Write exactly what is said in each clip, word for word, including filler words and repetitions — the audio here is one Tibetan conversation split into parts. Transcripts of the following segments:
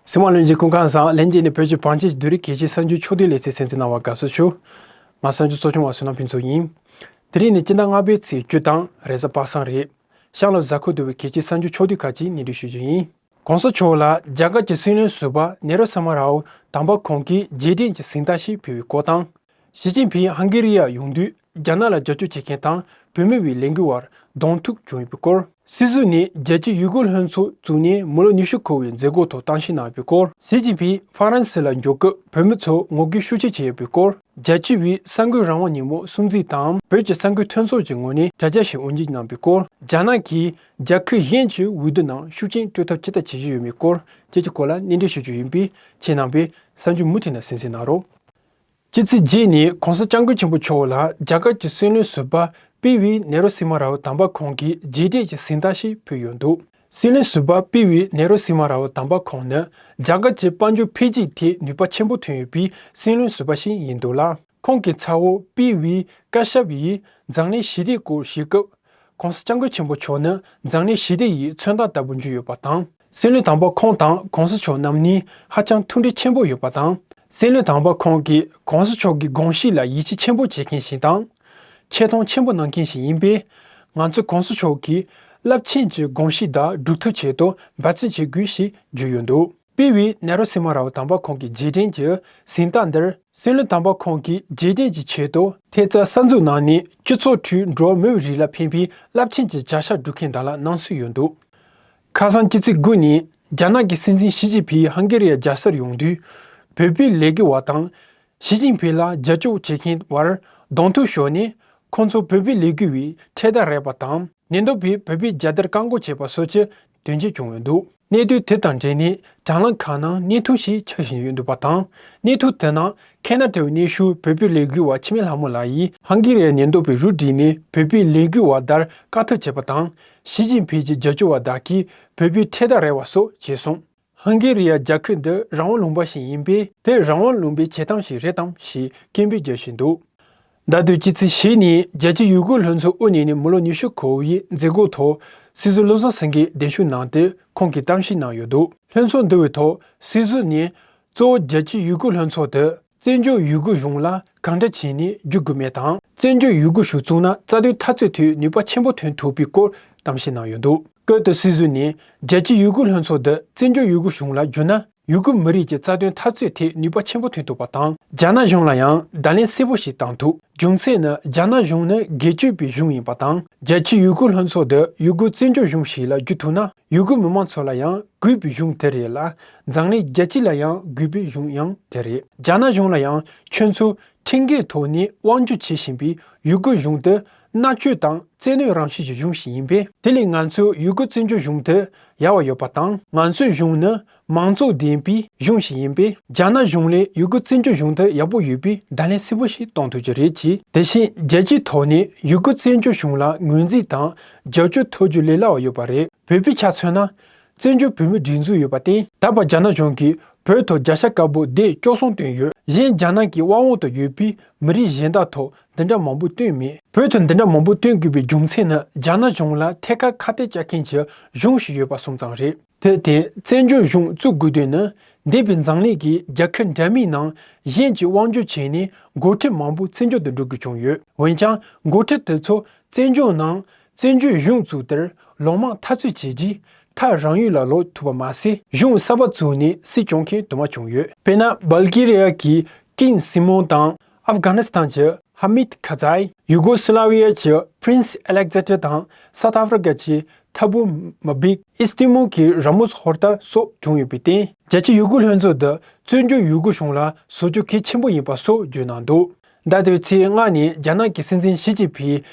གསན་མཁན་ལྷན་རྒྱས་སྐུ་ཁམས་བཟང་། ལྷན་རྒྱས་ནི་བོད་ཀྱི་བང་ཆེན་བསྡུས་རིགས་གལ་ཆེའི་གསར་འགྱུར་ཕྱོགས་བསྡུས་ལེ་ཚན་གསན་གཟིགས་གནང་བར་དགའ་བསུ་ཞུ། ང་གསར་འགྱུར་གཙོ་སྐྱོང་བ་བསོད་ནམས་ཕུན་ཚོགས་ཡིན། དེ་རིང་ནི་སྤྱི་ཟླ་ལྔ་པའི་ཚེས་བཅུ་དང་རེས་གཟའ་པ་སངས་རེད། གཤམ་ལ་གཟའ་འཁོར་བསྡུས་པའི་གལ་ཆེའི་གསར་འགྱུར་ཕྱོགས་བསྡུས་ཁག་ཅིག་སྙན་སྒྲོན་ཞུ་རྒྱུ་ཡིན། གོང་ས་མཆོག་ལ་རྒྱ་གར་གྱི་སྲིད་བློན་ཟུར་པ་ནེ་རོ་སི་མ་རའོ་དམ་པ་ཁོང་གིས་རྗེས་དྲན་གྱི་གཟེངས་རྟགས་ཤིག་ཕུལ་བའི་སྐོར་དང་། ཞི་ཅིན་ཕིང་ཧང་གེ་རི་ཡར་ཡོང་དུས་རྒྱ་ནག་ལ་རྒྱབ་སྐྱོར་བྱེད་མཁན་དང་བོད་མི་བའི་ལས་འགུལ་བར་གདོང་ཐུག་བྱུང་ཡོད་པའི་སྐོར། སྲིད་ཟུར་ནས་རྒྱལ་སྤྱིའི་ཡུ་གུར་ལྷན་ཚོགས་བཙུགས་ནས་མི་ལོ་ཉི་ཤུ་འཁོར་བའི་མཛད་སྒོ་ཐོག་གཏམ་བཤད་གནང་ཡོད་པའི་སྐོར། ཞི་ཅིན་ཕིང་ཧྥ་རན་སི་ལ་འབྱོར་སྐབས་བོད་མི་ཚོར་ངོ་རྒོལ་ཤུགས་ཆེ་བྱས་ཡོད་པའི་སྐོར། རྒྱལ་སྤྱི་བའི་གསར་འགོད་རང་དབང་ཉིན་མོ་སྲུང་བརྩི་དང་བོད་ཀྱི་གསར་འགོད་མཐུན་ཚོགས་ཀྱི་ངོས་ནས་དྲ་རྒྱ་ཞིག་དབུ་འབྱེད་གནང་པའི་སྐོར། རྒྱ་ནག་གིས་རྒྱལ་ཁབ་གཞན་གྱི་འོས་བསྡུ་ནང་ཤུགས་རྐྱེན་སྤྲོད་ཐབས་ཇི་ལྟར་བྱེད་བཞིན་ཡོད་མེད་སྐོར་བཅས་ཀྱི་སྐོར་ལ་སྙན་སྒྲོན་ཞུ་རྒྱུ་ཡིན་པས། ཁྱེད་རྣམ་པས་གསར་འགྱུར་མུ་མཐུད་ནས་གསན་གཟིགས་གནང་རོགས། སྤྱི་ཚེས་བརྒྱད་ཉིན་༸གོང་ས་༸སྐྱབས་མགོན་ཆེན་པོ་མཆོག་ལ་རྒྱ་གར་གྱི་སྲིད་བློན་ཟུར་པ་པི་ཝི་ནེ་རོ་སི་མ་རའོ་དམ་པ་ཁོང་གིས་རྗེས་དྲན་གྱི་གཟེངས་རྟགས་ཤིག་ཕུལ་ཡོད་འདུག་སྲིད་བློན་ཟུར་པ་པི་ཝི་ནེ་རོ་སི་མ་རའོ་དམ་པ་ཁོང་ནི་རྒྱ་གར་གྱི་དཔལ་འབྱོར་འཕེལ་རྒྱས་ཐད་ནུས་པ་ཆེན་པོ་ཐོན་ཡོད་པའི་སྲིད་བློན་ཟུར་པ་ཞིག་ཡིན་འདུག་ལ། ཁོང་གི་ཚ་བོ་པི་ཝི་ཀ་ཤབ་ཡིས་འཛམ་གླིང་ཞི་བདེའི་སྐོར་ཞུས་སྐབས། ༸གོང་ས་༸སྐྱབས་མགོན་ཆེན་པོ་མཆོག་ནི་འཛམ་གླིང་ཞི་བདེ་ཡི་མཚོན་རྟགས་ལྟ་བུ་གྱུར་ཡོད་པ་དང་། སྲིད་བློན་དམ་པ་ཁོང་དང་༸གོང་ས་མཆོག་རྣམ་གཉིས་ཧ་ཅང་མཐུན་སྒྲིལ་ཆེན་པོ་ཡོད་པ་དང་། སྲིད་བློན་དམ་པ་ཁོང་གིས་༸གོང་ས་མཆོག་གི་དགོངས་གཞི་ལ་ཡིད་ཆེས་ཆེན་པོ་བྱེད་མཁན་ཞིག་དང་། ཆེ་མཐོང་ཆེན་པོ་གནང་མཁན་ཞིག་ཡིན་པས། ང་ཚོས་༸གོང་ས་མཆོག་གི་རླབས་ཆེན་གྱི་དགོངས་གཞི་དག་སྒྲུབ་ཐབས་ཆེད་དུ་འབད་བརྩོན་བྱེད་དགོས་ཞེས་བརྗོད་ཡོད་འདུག་པི་ཝི་ནེ་རོ་སི་མ་རའོ་དམ་པ་ཁོང་གི་རྗེས་དྲན་གྱི་གཟེངས་རྟགས་འདིར། སྲིད་བློན་དམ་པ་ཁོང་གིས་རྗེས་དྲན་གྱི་ཆེད་དུ་ཐེབས་རྩ་གསར་འཛུགས་གནང་ནས་སྤྱི་ཚོགས་ཁྲོད་འགྲོ་བ་མིའི་རིགས་ལ་ཕན་པའི་རླབས་ཆེན་གྱི་བྱ་གཞག་སྒྲུབ་མཁན་དག་ལ་གནང་སྲོལ་ཡོད་འདུག་ཁ་སང་སྤྱི་ཚེས་དགུ་ཉིན་རྒྱ་ནག་གི་སྲིད་འཛིན་ཞི་ཅིན་ཕིང་ཧང་གེ་རི་ཡར་རྒྱལ་སར་ཡོང་དུས། བོད་པའི་ལས་འགུལ་བ་དང་། ཞི་ཅིན་ཕིང་ལ་རྒྱབ་སྐྱོར་བྱེད་མཁན་བར་གདོང་ཐུག་ཤོར་ནས། ཁོང་ཚོ་བོད་པའི་ལས་འགུལ་བའི་འཕྲེད་དར་རེག་པ་དང་། ཉེན་རྟོག་པས་བོད་པའི་རྒྱལ་དར་བཀག་འགོག་བྱས་པ་སོགས་ཀྱི་དོན་རྐྱེན་བྱུང་ཡོད་འདུག་གནད་དོན་དེ་དང་འབྲེལ་ནས་དྲ་ལམ་ཁག་ནང་བརྙན་ཐུང་ཞིག་ཆགས་བཞིན་ཡོད་འདུག་པ་དང་། བརྙན་ཐུང་དེ་ནང་ཁེ་ན་ཌའི་གནས་བཞུགས་བོད་པའི་ལས་འགུལ་བ་འཆི་མེད་ལྷ་མོ་ལགས་ཡིས་ཧང་གེ་རི་ཡའི་ཉེན་རྟོག་པས་རུ་བསྒྲིགས་ནས་བོད་པའི་ལས་འགུལ་བ་དར་བཀག་ཐབས་བྱས་པ་དང་། ཞི་ཅིན་ཕིང་གི་རྒྱབ་སྐྱོར་བ་དག་གིས་བོད་པའི་འཕྲེད་དར་རེག་པ་སོགས་བྱས་སོང་། ཧང་གེ་རི་ཡ་རྒྱལ་ཁབ་འདི་རང་དབང་ལུང་པ་ཞིག་ཡིན་པས། དེ་རང་དབང་ལུང་པའི་བྱེད་སྟངས་ཤིག་རེད་དམ་ཞེས་སྐད་འབོད་རྒྱག་བཞིན་འདུག་ཟླ་དུས་སྤྱི་ཚེས་བཞི་ཉིན་རྒྱལ་སྤྱིའི་ཡུ་གུར་ལྷན་ཚོགས་དབུ་བརྙེས་ནས་མི་ལོ་ཉི་ཤུ་འཁོར་བའི་མཛད་སྒོའི་ཐོག་སྲིད་ཟུར་བློ་བཟང་སེང་གེས་གདན་ཞུ་གནང་སྟེ་ཁོང་གིས་གཏམ་བཤད་གནང་ཡོད་འདུག་ལྷན་ཚོགས་འདི་བའི་ཐོག་སྲིད་ཟུར་ནས་གཙོ་བོ་རྒྱལ་སྤྱིའི་ཡུ་གུར་ལྷན་ཚོགས་དེ་བཙན་བྱོལ་ཡུ་གུར་གཞུང་ལ་གང་འདྲ་བྱས་ནས་བསྒྱུར་དགོས་མེད་དང་། བཙན་བྱོལ་ཡུ་གུར་གཞུང་བཙུགས་ན་རྩ་དོན་འཐབ་རྩོད་ཐད་ནུས་པ་ཆེན་པོ་ཐོན་ཐུབ་པའི་སྐོར་གཏམ་བཤད་གནང་ཡོད་འདུག་སྐབས་དེར་སྲིད་ཟུར་ནས་རྒྱལ་སྤྱིའི་ཡུ་གུར་ལྷན་ཚོགས་འདི་བཙན་བྱོལ་ཡུ་གུར་གཞུང་ལ་བསྒྱུར་ན། ཡུ་གུར་མི་རིགས་ཀྱི་རྩ་དོན་འཐབ་རྩོད་ཐད་ནུས་པ་ཆེན་པོ་ཐོན་ཐུབ་པ་དང་། རྒྱ་ནག་གཞུང་ལ་ཡང་བརྡ་ལན་གསལ་པོ་ཞིག་བཏང་ཐུབ། རྒྱུ་མཚན་ནི་རྒྱ་ནག་གཞུང་ནི་སྒེར་གཅོད་པའི་གཞུང་ཡིན་པ་དང་། རྒྱལ་སྤྱིའི་ཡུ་གུར་ལྷན་ཚོགས་འདི་ཡུ་གུར་བཙན་བྱོལ་གཞུང་ཞིག་ལ་བསྒྱུར་ཐུབ་ན། ཡུ་གུར་མི་མང་ཚོ་ལ་ཡང་དགོས་པའི་གཞུང་དེ་རེད་ལ། འཛམ་གླིང་རྒྱལ་སྤྱི་ལ་ཡང་དགོས་པའི་གཞུང་ཡང་དེ་རེད། རྒྱ་ནག་གཞུང་ལ་ཡང་ཁྱོད་ཚོས་ཁྲིམས་འགལ་ཐོག་ནས་དབང་སྒྱུར་བྱེད་བཞིན་པའི་ཡུ་གུར་གཞུང་དེ་མནར་གཅོད་དང་བཙན་གནོན་རང་བཞིན་གྱི་གཞུང་ཞིག་ཡིན་པས། དེ་ལས་ང་ཚོས་ཡུ་གུར་བཙན་བྱོལ་གཞུང་དེ་ཡག་པ་ཡོད་པ་དང་། ང་ཚོའི་གཞུང་ནི་མང་གཙོ་ལྡན་པའི་གཞུང་ཞིག་ཡིན་པས། རྒྱ་ནག་གཞུང་ལས་ཡུ་གུར་བཙན་བྱོལ་གཞུང་དེ་ཡག་པོ་ཡོད་པའི་བརྡ་ལན་གསལ་པོ་ཞིག་གཏོང་ཐུབ་ཀྱི་རེད། ཅེས། དེ་བཞིན་རྒྱལ་སྤྱིའི་ཐོག་ནས་ཡུ་གུར་བཙན་བྱོལ་གཞུང་ལ་ངོས་འཛིན་དང་རྒྱབ་སྐྱོར་ཐོབ་རྒྱུ་ལས་སླ་བ་ཡོད་པ་རེད། བོད་པའི་ཆ་མཚོན་ན། བཙན་བྱོལ་བོད་མིའི་སྒྲིག་འཛུགས་ཡོད་པ་དེ། ད་བར་རྒྱ་ནག་གཞུང་གིས་བོད་ཐོག་བརྒྱ་ཆ་དཀར་པོ་སྡེ་བཅུ་གསུམ་བཏོན་ཡོད། གཞན་རྒྱ་ནག་གི་དབང་འོག་ཏུ་ཡོད་པའི་མི་རིགས་གཞན་དག་ཐོག་འདི་འདྲ་མང་པོ་བཏོན་མེད། བོད་ཐོག་འདི་འདྲ་མང་པོ་བཏོན་དགོས་པའི་རྒྱུ་མཚན་ནི། རྒྱ་ནག་གཞུང་ལ་ཐད་ཀར་ཁ་གཏད་བཅག་མཁན་གྱི་གཞུང་ཞིག་ཡོད་པ་སོང་ཙང་རེད། དེར་བརྟེན། བཙན་བྱོལ་གཞུང་བཙུགས་དགོས་དོན་ནི། འདས་པའི་འཛམ་གླིང་གི་རྒྱལ་ཁབ་འདྲ་མིན་ནང་གཞན་གྱིས་དབང་སྒྱུར་བྱས་ནས་འགོ་ཁྲིད་མང་པོ་བཙན་བྱོལ་དུ་འགྲོ་དགོས་བྱུང་ཡོད། འོན་ཀྱང་། འགོ་ཁྲིད་དེ་ཚོ་བཙན་བྱོལ་ནང་བཙན་བྱོལ་གཞུང་བཙུགས་དེར་ལོ་མང་འཐབ་རྩོད་བྱས་རྗེས། མཐར་རང་ཡུལ་ལ་ལོག་ཐུབ་པ་མ་ཟད། གཞུང་གསར་པ་བཙུགས་ནས་སྲིད་སྐྱོང་མཁན་དུ་མ་བྱུང་ཡོད། དཔེར་ན། སྦལ་ཀེ་རི་ཡ་གི་ཀིང་སི་མོན་དང་། ཨབ་གྷ་ནི་སི་ཐན་གྱི་ཧ་མིད་ཁ་ཛའི། ཡུ་གོ་སི་ལ་ཝི་ཡ་གྱི་པི་རིན་སི་ཨ་ལེག་ཛན་ཌར་དང་། སའུ་ཐི་ཨ་ཧྥི་རི་ཀ་གྱི་ཐ་བུ་མ་བིག། ཨི་སི་ཏི་མུལ་གྱི་ར་མོ་སི་ཧོར་ཏ་སོགས་བྱུང་ཡོད་པར་བརྟེན། རྒྱལ་སྤྱིའི་ཡུ་གུར་ལྷན་ཚོགས་འདི་བཙན་བྱོལ་ཡུ་གུར་གཞུང་ལ་བཟོ་རྒྱུ་གལ་ཆེན་པོ་ཡིན་པ་སོགས་བརྗོད་གནང་འདུག་ཟླ་དེའི་ཚེས་ལྔ་ཉིན་རྒྱ་ནག་གི་སྲིད་འཛིན་ཞི་ཅིན་ཕིང་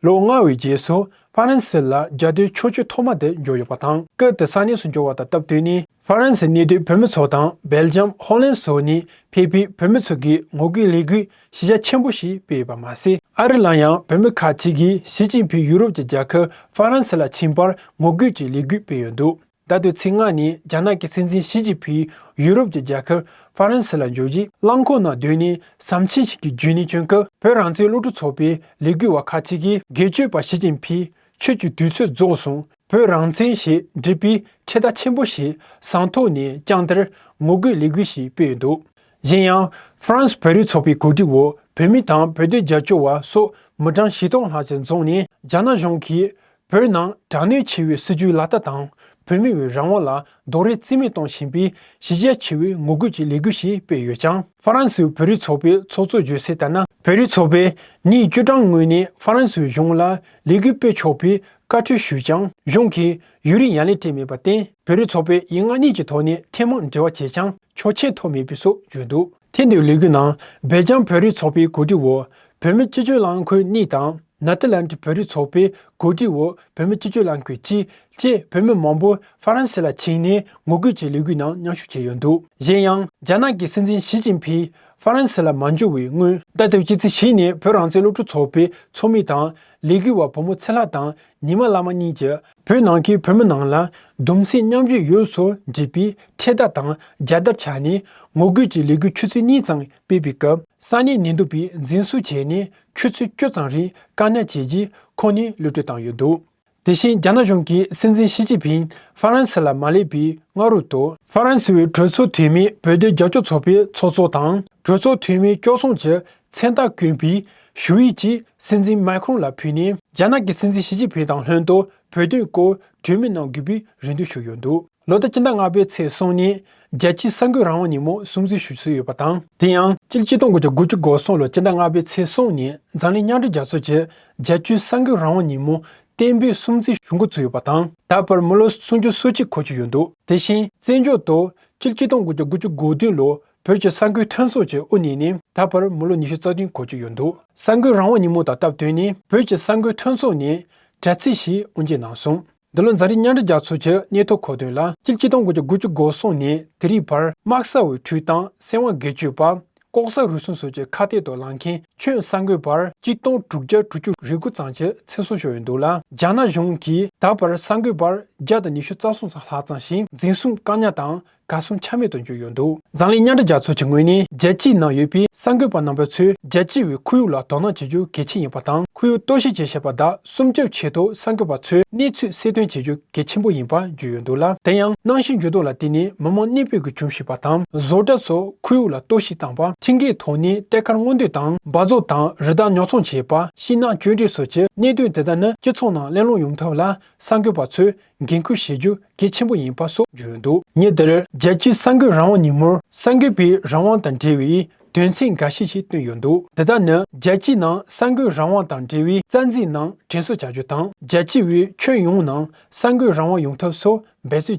ལོ་ལྔ་བའི་རྗེས་སུ་ཧྥ་རན་སི་ལ་རྒྱལ་དོན་ཆོས་སྐྱོང་ཐོག་མ་དེ་འབྱོར་ཡོད་པ་དང་། སྐབས་དེར་ས་གནས་སུ་འབྱོར་བ་དང་སྟབས་བསྟུན་ནས། ཧྥ་རན་སིའི་གནས་སྡོད་བོད་མི་ཚོ་དང་། སྦེལ་ཇམ། ཧོ་ལན་སོགས་ནས་ཕེབས་པའི་བོད་མི་ཚོ་གིས་ངོ་རྒོལ་ལས་འགུལ་གཞི་རྒྱ་ཆེན་པོ་ཞིག་སྤེལ་ཡོད་པ་མ་ཟད། ཨ་རི་ལ་ཡང་བོད་མི་ཁག་ཅིག་གིས་ཞི་ཅིན་ཕིང་ཡུ་རོབ་ཀྱི་རྒྱལ་ཁབ་ཧྥ་རན་སི་ལ་ཕྱིན་པར་ངོ་རྒོལ་གྱི་ལས་འགུལ་སྤེལ་ཡོད་འདུག་ཟླ་དེའི་ཚེས་ལྔ་ཉིན་རྒྱ་ནག་གི་སྲིད་འཛིན་ཞི་ཅིན་ཕིང་ཡུ་རོབ་ཀྱི་རྒྱལ་ཁབ་ཧྥ་རན་སི་ལ་འབྱོར་རྗེས། རླངས་འཁོར་ནང་སྡོད་ནས་ཟམ་ཆེན་ཞིག་གི་བརྒྱུད་ནས་བྱོན་སྐབས། བོད་རང་བཙན་སློབ་ཕྲུག་ཚོགས་པའི་ལས་འགུལ་བ་ཁག་ཅིག་གིས། སྒེར་གཅོད་པ་ཞི་ཅིན་ཕིང་། ཁྱོད་ཀྱི་དུས་ཚོད་རྫོགས་སོང་། བོད་རང་བཙན་ཞེས་འབྲི་པའི་འཕྲེད་དར་ཆེན་པོ་ཞིག་ཟངས་མདོག་ནས་བརྐྱངས་ཏེ་ངོ་རྒོལ་ལས་འགུལ་ཞིག་སྤེལ་ཡོད་འདུག་གཞན་ཡང་། ཧྥ་རན་སི་བོད་རིགས་ཚོགས་པའི་གོ་སྒྲིག་འོག་བོད་མི་དང་བོད་དོན་རྒྱབ་སྐྱོར་བ་སོགས་མི་གྲངས་བཞི་སྟོང་ལྷག་ཅིག་འཛོམས་ནས། རྒྱ་ནག་གཞུང་གིས་བོད་ནང་དྲག་གནོན་ཆེ་བའི་སྲིད་ཇུས་ལག་བསྟར་དང་། བོད་མི་བའི་རང་དབང་ལ་རྡོག་རོལ་རྩིས་མེད་གཏོང་བཞིན་པའི་གཞི་རྒྱ་ཆེ་བའི་ངོ་རྒོལ་གྱི་ལས་འགུལ་ཞིག་སྤེལ་ཡོད་ཀྱང་། ཧྥ་རན་སིའི་བོད་རིགས་ཚོགས་པའི་ཚོགས་གཙོས་བརྗོད་གསལ་ལྟར་ན། བོད་རིགས་ཚོགས་པས་ཉིན་བཅུ་གྲངས་སྔོན་ནས་ཧྥ་རན་སིའི་གཞུང་ལ་ལས་འགུལ་སྤེལ་ཆོག་པའི་བཀའ་འཁྲོལ་ཞུས་ཀྱང་། གཞུང་གིས་ཡུན་རིང་ཡ་ལན་སྤྲད་མེད་པར་བརྟེན། བོད་རིགས་ཚོགས་པས་ཡིག་ངག་གཉིས་ཀྱི་ཐོག་ནས་ཐེངས་མང་འབྲེལ་བ་བྱས་ཀྱང་ཆོག་མཆན་ཐོབ་མེད་པའི་སོགས་བརྗོད་འདུག་ཐེངས་འདིའི་ལས་འགུལ་ནང་སྦེལ་ཇམ་བོད་རིགས་ཚོགས་པའི་གོ་སྒྲིག་འོག་བོད་མི་སྤྱི་སྤྱོད་རླངས་འཁོར་གཉིས་དང་། ནེ་ཐར་ལན་ཌི་བོད་རིགས་ཚོགས་པའི་གོ་སྒྲིག་འོག་བོད་མི་སྤྱི་སྤྱོད་རླངས་འཁོར་གཅིག་བཅས་བོད་མི་མང་པོ་ཧྥ་རན་སི་ལ་ཕྱིན་ནས་ངོ་རྒོལ་གྱི་ལས་འགུལ་ནང་མཉམ་ཞུགས་བྱས་ཡོད་འདུག་གཞན་ཡང་། རྒྱ་ནག་གི་སྲིད་འཛིན་ཞི་ཅིན་ཕིང་ཧྥ་རན་སི་ལ་མ་འབྱོར་བའི་སྔོན། ད་ལྟའི་ཕྱི་ཚེས་བཞི་ཉིན་བོད་རང་བཙན་སློབ་ཕྲུག་ཚོགས་པའི་ཚོགས་མི་དང་ལས་འགུལ་བ་བུ་མོ་ཚེ་ལྷ་དང་ཉི་མ་བླ་མ་གཉིས་ཀྱིས་བོད་ནང་གི་བོད་མི་རྣམས་ལ་གདུང་སེམས་མཉམ་སྐྱེད་ཡོད་སོགས་བྲིས་པའི་འཕྲེད་དར་དང་རྒྱལ་དར་འཕྱར་ནས་ངོ་རྒོལ་གྱི་ལས་འགུལ་ཆུ་ཚོད་གཉིས་ཙམ་སྤེལ་བའི་སྐབས། ས་གནས་ཉེན་རྟོག་པས་འཛིན་བཟུང་བྱས་ནས་ཆུ་ཚོད་བཅུ་ཙམ་རིང་བཀག་ཉར་བྱས་རྗེས་ཁོང་ནི་གློད་གྲོལ་བཏང་ཡོད་འདུག་དེ་བཞིན་རྒྱ་ནག་གཞུང་གིས་སྲིད་འཛིན་ཞི་ཅིན་ཕིང་ཧྥ་རན་སི་ལ་མ་སླེབས་པའི་སྔ་རོལ་དུ། ཧྥ་རན་སི་བའི་གྲོས་ཚོགས་འཐུས་མིས་བོད་དོན་རྒྱབ་སྐྱོར་ཚོགས་པའི་ཚོགས་གཙོ་དང་། གྲོས་ཚོགས་འཐུས་མི་བཅུ་གསུམ་གྱི་མཚན་རྟགས་བཀོད་པའི་ཞུ་ཡིག་ཅིག་སྲིད་འཛིན་མཱི་ཁྲོན་ལ་ཕུལ་ནས། རྒྱ་ནག་གི་སྲིད་འཛིན་ཞི་ཅིན་ཕིང་དང་ལྷན་དུ་བོད་དོན་སྐོར་གྲོས་མོལ་གནང་དགོས་པའི་རེ་འདུན་ཞུས་ཡོད་འདུག་ལོ་ལྟར་སྤྱི་ཟླ་ལྔ་པའི་ཚེས་གསུམ་ཉིན་རྒྱལ་སྤྱིའི་གསར་འགོད་རང་དབང་ཉིན་མོ་སྲུང་བརྩི་ཞུ་སྲོལ་ཡོད་པ་དང་། དེ་ཡང་སྤྱི་ལོ་གཅིག་སྟོང་དགུ་བརྒྱ་དགུ་བཅུ་གོ་གསུམ་ལོའི་སྤྱི་ཟླ་ལྔ་པའི་ཚེས་གསུམ་ཉིན་འཛམ་གླིང་མཉམ་འབྲེལ་རྒྱལ་ཚོགས་ཀྱི་རྒྱལ་སྤྱིའི་གསར་འགོད་རང་དབང་ཉིན་མོ་གཏན་འབེབས་སྲུང་བརྩི་ཞུ་འགོ་བཙུགས་ཡོད་པ་དང་། ད་བར་མི་ལོ་སུམ་ཅུ་སོ་གཅིག་འཁོར་གྱི་ཡོད་འདུག་དེ་བཞིན་བཙན་བྱོལ་དུ་སྤྱི་ལོ་གཅིག་སྟོང་དགུ་བརྒྱ་དགུ་བཅུ་གོ་བདུན་ལོར་བོད་ཀྱི་གསར་འགོད་མཐུན་ཚོགས་ཀྱི་དབུ་བརྙེས་ནས་ད་བར་མི་ལོ་ཉི་ཤུ་རྩ་བདུན་འཁོར་གྱི་ཡོད་འདུག་གསར་འགོད་རང་དབང་ཉིན་མོ་དང་སྟབས་བསྟུན་ནས་བོད་ཀྱི་གསར་འགོད་མཐུན་ཚོགས་ནས་དྲ་ཚིགས་ཤིག་དབུ་འབྱེད་གནང་སོང་། འདི་ལོ་འཛམ་གླིང་མཉམ་འབྲེལ་རྒྱལ་ཚོགས་ཀྱི་གནས་ཐོ་འཁོད་དོན་ལ། སྤྱི་ལོ་གཅིག་སྟོང་དགུ་བརྒྱ་དགུ་བཅུ་གོ་གསུམ་ནས་དེ་རིང་བར་དམག་ས་འོག་འཁྲུག་དང་སྲིད་དབང་སྒེར་གཅོད་པ། ལྐོག་ཟ་རུལ་སུངས་སོགས་ཀྱི་ཁ་གཏད་དུ་ལངས་མཁན་ཁྱོན་གསར་འགོད་པ་གཅིག་སྟོང་དྲུག་བརྒྱ་དྲུག་ཅུ་རེ་དགུ་ཙམ་གྱི་ཚེ་སྲོག་ཤོར་ཡོད་འདུག་ལ། རྒྱ་ནག་གཞུང་གིས་ད་བར་གསར་འགོད་པ་བརྒྱ་དང་ཉི་ཤུ་རྩ་གསུམ་ཙམ་ལྷག་ཙམ་ཞིག་འཛིན་བཟུང་བཀག་ཉར་དང་གར་སོང་ཆ་མེད་དུ་གྱུར་ཡོད་འདུག་འཛམ་གླིང་མཉམ་འབྲེལ་རྒྱལ་ཚོགས་ཀྱི་ངོས་ནས་རྒྱལ་སྤྱིའི་ནང་ཡོད་པའི་གསར་འགོད་པ་རྣམ་པ་ཚོས་རྒྱལ་སྤྱི་བའི་ཁོར་ཡུག་ལ་དོ་སྣང་བྱེད་རྒྱུ་གལ་ཆེན་ཡིན་པ་དང་། ཁོར་ཡུག་གཏོར་བཤིག་བྱས་བཞག་པ་དག་སྲུང་སྐྱོབ་ཆེད་དུ་གསར་འགོད་པ་ཚོས་གནས་ཚུལ་གསལ་སྟོན་བྱེད་རྒྱུ་གལ་ཆེན་པོ་ཡིན་པ་བརྗོད་ཡོད་འདུག་ལ། དེ་ཡང་གནམ་གཤིས་འགྱུར་ལྡོག་ལ་བརྟེན་ནས་མི་མང་གནས་སྤོས་ཀྱི་གྱོང་ཞིག་པ་དང་། བཟོ་གྲྭ་སོགས་ཁོར་ཡུག་ལ་གཏོར་བཤིག་བཏང་པ། ཁྲིམས་འགལ་ཐོག་ནས་གཏེར་ཁར་སྔོག་འདོན་དང་འབག་བཙོག་དང་རི་དྭགས་ཉོ་ཚོང་བྱས་པ། ཤིང་ནགས་གཅོད་འབྲེག་སོགས་ཀྱི་གནད་དོན་དེ་དག་ནི་སྤྱི་ཚོགས་ནང་གླེང་སློང་ཡོང་ཐབས་ལ་གསར་འགོད་པ་ཚོས་འགན་འཁུར་བཞེས་རྒྱུ་གལ་ཆེན་པོ་ཡིན་པ་སོགས་བརྗོད་ཡོད་འདུག་ཉིན་དེར་རྒྱལ་སྤྱིའི་གསར་འགོད་རང་དབང་ཉིན་མོར་གསར་འགོད་པའི་རང་དབང་དང་འབྲེལ་བའི་དོན་ཚན་འགའ་ཤས་ཤིག་བཏོན་ཡོད་འདུག་དེ་དག་ནི་རྒྱལ་སྤྱིའི་ནང་གསར་འགོད་རང་དབང་དང་འབྲེལ་བའི་རྩ་འཛིན་ནང་དྲན་གསོ་བྱ་རྒྱུ་དང་། རྒྱལ་སྤྱི་བའི་ཁྱོན་ཡོངས་ནང་གསར་འགོད་རང་དབང་ཡོང་ཐབས་སོགས་འབད་བརྩོན་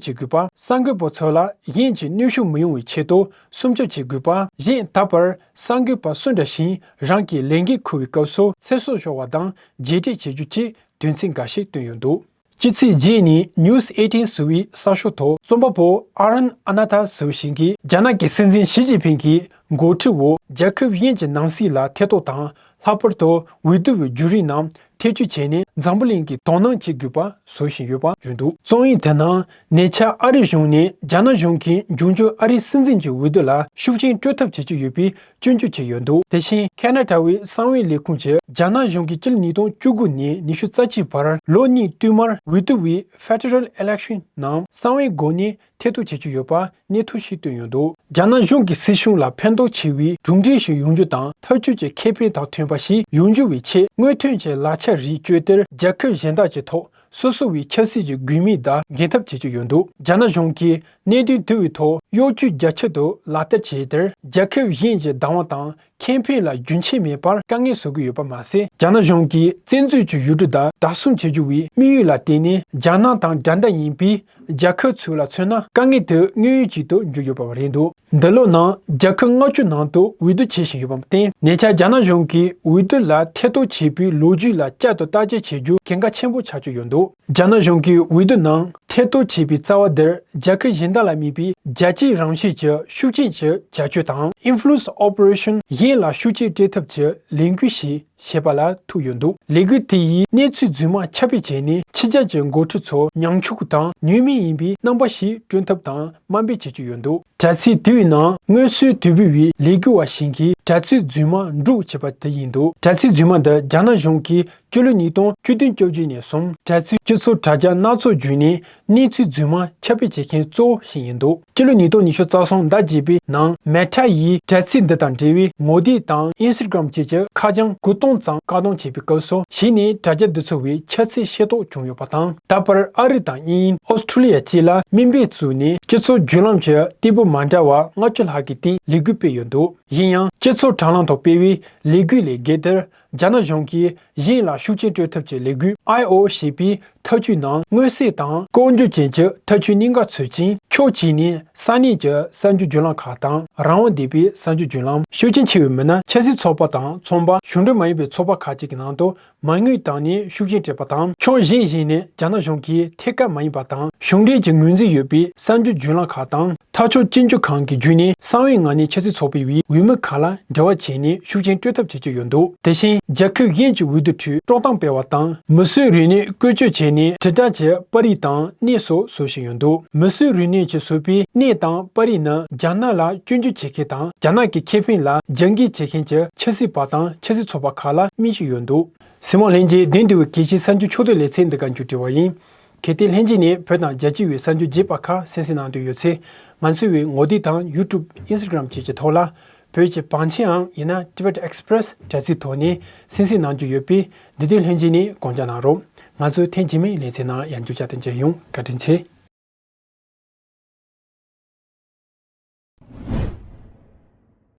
བྱེད་དགོས་པ། གསར་འགོད་པ་ཚོ་ལ་གཞན་གྱི་གནོན་ཤུགས་མི་ཡོང་བའི་ཆེད་དུ་སྲུང་སྐྱོབ་བྱེད་དགོས་པ། གཞན་ད་བར་གསར་འགོད་པ་སུ་འདྲ་ཞིག་རང་གི་ལས་འགན་འཁུར་བའི་སྐབས་སུ་ཚེ་སྲོག་ཤོར་བ་དང་རྗེས་དྲན་བྱེད་རྒྱུ་བཅས་དོན་ཚན་འགའ་ཤས་བཏོན་ཡོད་འདུག་ཕྱི་ཚེས་བརྒྱད་ཉིན་News eighteen ཟེར་བའི་གསར་ཤོག་ཐོག་རྩོམ་པ་པོ་ཨ་རན་ཨ་ན་ཐ་ཟེར་བ་ཞིག་གིས། རྒྱ་ནག་གི་སྲིད་འཛིན་ཞི་ཅིན་ཕིང་གི་འགོ་ཁྲིད་འོག་རྒྱལ་ཁབ་གཞན་གྱི་ནང་སྲིད་ལ་ཐེ་གཏོགས་དང་། ལྷག་པར་དུ་འོས་བསྡུ་བའི་བརྒྱུད་རིམ་ནང་ཐེ་བྱུས་བྱས་ནས་འཛམ་བུ་གླིང་གིས་དོ་སྣང་བྱེད་དགོས་པ་བཟོ་བཞིན་ཡོད་པ་བརྗོད་འདུག་རྩོམ་ཡིག་དེ་ནང་ཉེ་ཆར་ཨ་རིའི་གཞུང་ནས་རྒྱ་ནག་གཞུང་གིས་འབྱུང་འགྱུར་ཨ་རིའི་སྲིད་འཛིན་གྱི་འོས་བསྡུ་ལ་ཤུགས་རྐྱེན་སྤྲོད་ཐབས་བྱེད་ཀྱི་ཡོད་པའི་སྐྱོན་བརྗོད་བྱས་ཡོད་འདུག་དེ་བཞིན་ཁ་ན་ཌ་བའི་གསང་བའི་ལས་ཁུངས་ཀྱིས་རྒྱ་ནག་གཞུང་གིས་སྤྱི་ལོ་ཉིས་སྟོང་བཅུ་དགུ་ནས་ཉི་ཤུ་རྩ་གཅིག་བར་ལོ་གཉིས་བསྟུད་མར་འོས་བསྡུ་བའི་Federal Election ནང་གསང་བའི་སྒོ་ནས་ཐེ་གཏོགས་བྱེད་ཀྱི་ཡོད་པ་གནས་ཐོ་ཞིག་བཏོན་ཡོད་འདུག་རྒྱ་ནག་གཞུང་གིས་སྲིད་གཞུང་ལ་ཕན་ཐོགས་ཆེ་བའི་གྲུབ་འབྲས་ཤིག་ཡོང་རྒྱུ་དང་། འཐབ་ཇུས་ཀྱི་ཁེ་ཕན་དང་མཐུན་པ་ཞིག་ཡོང་རྒྱུ་བའི་ཆེད་སྔོན་ཐོན་གྱི་ལག་ཆ་རིགས་སྤྱོད་དེ་རྒྱལ་ཁབ་གཞན་དག་གི་ཐོག་སོ་སོ་བའི་ཆབ་སྲིད་ཀྱི་དགོས་དམིགས་དང་འགན་འཐབ་བྱེད་ཀྱི་ཡོད་འདུག་རྒྱ་ནག་གཞུང་གིས་གནད་དོན་དེ་བའི་ཐོག་གཡོ་ཇུས་རྒྱ་ཁྱབ་ཏུ་ལག་བསྟར་བྱས་ཏེ། རྒྱལ་ཁབ་གཞན་གྱི་བདག་དབང་དང་ཁེ་ཕན་ལ་རྒྱུན་ཆད་མེད་པར་དཀའ་ངལ་བཟོ་གི་ཡོད་པ་མ་ཟད། རྒྱ་ནག་གཞུང་གིས་བཙན་འཛུལ་གྱི་ཡུལ་གྲུ་དང་བདག་བཟུང་བྱེད་རྒྱུ་བའི་དམིགས་ཡུལ་ལ་བརྟེན་ནས། རྒྱ་ནག་དང་འགྲན་ཟླ་ཡིན་པའི་རྒྱལ་ཁབ་ཚོ་ལ་མཚོན་ན། དཀའ་ངལ་དེ་དངོས་ཡོད་ཅིག་ཏུ་འགྱུར་ཡོད་པ་རེད་འདུག་འདི་ལོ་ནང་རྒྱལ་ཁབ་ལྔ་བཅུ་ནང་དུ་འོས་བསྡུ་བྱེད་བཞིན་ཡོད་པར་བརྟེན། ཉེ་ཆར་རྒྱ་ནག་གཞུང་གིས་འོས་བསྡུ་ལ་ཐེ་གཏོགས་བྱེད་པའི་ལོ་རྒྱུས་ལ་བསྐྱར་དུ་བརྟག་དཔྱད་བྱེད་རྒྱུ་གལ་འགངས་ཆེན་པོ་ཆགས་ཀྱི་ཡོད་འདུག་རྒྱ་ནག་གཞུང་གིས་འོས་བསྡུ་ནང་ཐེ་གཏོགས་བྱས་པའི་རྩ་བ་འདིར། རྒྱལ་ཁབ་གཞན་དག་ལ་མེད་པའི་རྒྱལ་སྤྱིའི་རང་བཞིན་གྱི་ཤུགས་རྐྱེན་གྱི་བྱ་སྤྱོད་དང་། Influence Operation གཞན་ལ་ཤུགས་རྐྱེན་སྤྲད་ཐབས་ཀྱི་ལས་འགུལ་ཞིག་ ཞེས་པ་ལ་ཐུག་ཡོད་འདུག་ལས་འགུལ་དེ་ཡིས་གནས་ཚུལ་རྫུན་མ་ཁྱབ་སྤེལ་བྱས་ནས་ཕྱི་རྒྱལ་གྱི་འགོ་ཁྲིད་ཚོ་ཉམ་ཆུང་དང་ནུས་མེད་ཡིན་པའི་རྣམ་པ་ཞིག་བསྐྲུན་ཐབས་དང་དམའ་འབེབས་བྱེད་ཀྱི་ཡོད་འདུག་དྲ་ཚིགས་དེ་བའི་ནང་སྔོན་སྲོལ་དོད་པོ་བའི་ལས་འགུལ་བ་ཞིག་གིས་དྲ་ཚིགས་རྫུན་མ་འབྲུག་ཅེས་པ་དེ་ཡིན་འདུག་དྲ་ཚིགས་རྫུན་མ་འདི་རྒྱ་ནག་གཞུང་གིས་སྤྱི་ལོ་ཉིས་སྟོང་བཅུ་བདུན་བཅོ་བརྒྱད་ནས་བཟུང་དྲ་ཚིགས་སྤྱི་ཚོགས་དྲ་རྒྱ་སྣ་ཚོགས་བརྒྱུད་ནས་གནས་ཚུལ་རྫུན་མ་ཁྱབ་སྤེལ་བྱེད་མཁན་གཙོ་བོ་ཞིག་ཡིན་འདུག་སྤྱི་ལོ་ཉིས་སྟོང་ཉི་ཤུ་རྩ་གསུམ་ཟླ་བརྒྱད་པའི་ནང་Meta་ཡིས་དྲ་ཚིགས་འདི་དང་འབྲེལ་བའི་ངོ་དེབ་དང་Instagram་བཅས་ཀྱི་ཁ་བྱང་དགུ་སྟོང་ཙམ་བཀག་སྡོམ་བྱས་པའི་སྐབས་སུ་གཞི་ནས་དྲ་རྒྱ་འདི་ཚོ་བས་ཁྱད་ཚད་ཤེས་རྟོགས་བྱུང་ཡོད་པ་དང་། ད་བར་ཨ་རི་དང་དབྱིན་ཡུལ། ཨོ་སི་ཁྲུ་ལི་ཡ་བཅས་ལ་དམིགས་འབེན་བཙུགས་ནས་སྤྱི་ཚོགས་བརྒྱུད་ལམ་གྱི་སྟེགས་བུ་མ་འདྲ་བ་ལྔ་བཅུ་ལྷག་གི་སྟེང་ལས་འགུལ་སྤེལ་ཡོད་འདུག་ཡིན་ཡང་སྤྱི་ཚོགས་དྲ་ལམ་ཐོག་སྤེལ་བའི་ལས་འགུལ་ལས་བརྒལ་དེར། རྒྱ་ནག་གཞུང་གིས་གཞན་ལ་ཤུགས་རྐྱེན་སྤྲོད་ཐབས་ཀྱི་ལས་འགུལ་I O ཞེས་པའི་འཐབ་ཇུས་ནང་མངོན་གསལ་དང་ལྐོག་འཇུག་ཅན་གྱི་འཐབ་ཇུས་གཉིས་ཀ་ཚུད་ཅིང་། ཕྱོགས་གཅིག་ནས་ས་གནས་ཀྱི་གསར་འགྱུར་བརྒྱུད་ལམ་ཁག་དང་རང་དབང་ལྡན་པའི་གསར་འགྱུར་བརྒྱུད་ལམ། ཤུགས་རྐྱེན་ཆེ་བའི་མི་སྣ། ཆབ་སྲིད་ཚོགས་པ་དང་ཚོང་པ། གཞུང་འབྲེལ་མ་ཡིན་པའི་ཚོགས་པ་ཁག་ཅིག་གི་ནང་དུ་མ་དངུལ་བཏང་ནས་ཤུགས་རྐྱེན་སྤྲད་པ་དང་། ཕྱོགས་གཞན་ཞིག་ནས་རྒྱ་ནག་གཞུང་གིས་ཐད་ཀར་མ་ཡིན་པ་དང་གཞུང་འབྲེལ་གྱི་ངོས་འཛིན་ཡོད་པའི་གསར་འགྱུར་བརྒྱུད་ལམ་ཁག་དང་། འཐབ་ཕྱོགས་གཅིག་གྱུར་ཁང་གི་བརྒྱུད་ནས་གསང་བའི་ངང་ནས་ཆབ་སྲིད་ཚོགས་པའི་འོས་མི་ཁག་ལ་འབྲེལ་བ་བྱས་ནས་ཤུགས་རྐྱེན་སྤྲོད་ཐབས་བྱེད་ཀྱི་ཡོད་འདུག་དེ་བཞིན་རྒྱལ་ཁབ་གཞན་གྱི་འོས་བསྡུ་ཁྲོད་དཀྲོག་གཏམ་སྤེལ་བ་དང་། མི་གསོད་རིག་གནས་བཀོལ་སྤྱོད་བྱས་ནས་དྲིལ་བསྒྲགས་ཀྱི་པར་རིས་དང་གནས་སོགས་བཟོ་བཞིན་ཡོད་འདུག་མི་གསོད་རིག་གནས་ཀྱིས་བཟོས་པའི་གནས་དང་པར་རིས་ནི་རྒྱ་ནག་ལ་སྐྱོན་བརྗོད་བྱེད་མཁན་དང་། རྒྱ་ནག་གི་ཁེ་ཕན་ལ་རྒྱབ་འགལ་བྱེད་མཁན་གྱི་ཆབ་སྲིད་པ་དང་ཆབ་སྲིད་ཚོགས་པ་ཁག་ལ་སྨིན་བཞིན་ཡོད་འདུག་གཟིགས་མོ་ལྷན་རྒྱས། བདུན་དུ་བའི་གལ་ཆེའི་གསར་འགྱུར་ཕྱོགས་བསྡུས་ལེ་ཚན་འདི་ག་མཇུག་སྒྲིལ་བ་ཡིན། གལ་ཏེ་ལྷན་རྒྱས་ནས་བོད་དང་རྒྱལ་སྤྱི་བའི་གསར་འགྱུར་རྒྱས་པ་ཁག་གསན་གཟིགས་གནང་འདོད་ཡོད་ཚེ། ང་ཚོའི་བའི་ངོ་དེབ་དང་YouTube། Instagram་བཅས་ཀྱི་ཐོག་ལ། བོད་ཀྱི་བང་ཆེན་ཨང་ཡིན་ན་Tibet Express་དྲ་ཚིགས་ཐོག་ནས་གསན་གཟིགས་གནང་རྒྱུ་ཡོད་པས། འདི་དུས་ལྷན་རྒྱས་ནས་དགོངས་འཇགས་གནང་རོགས། ང་ཚོ་ཐེངས་རྗེས་མའི་ལེ་ཚན་ནང་ཡང་མཇུག་བསྐྱར་དུ་མཇལ་ཡོང་། བཀའ་དྲིན་ཆེ།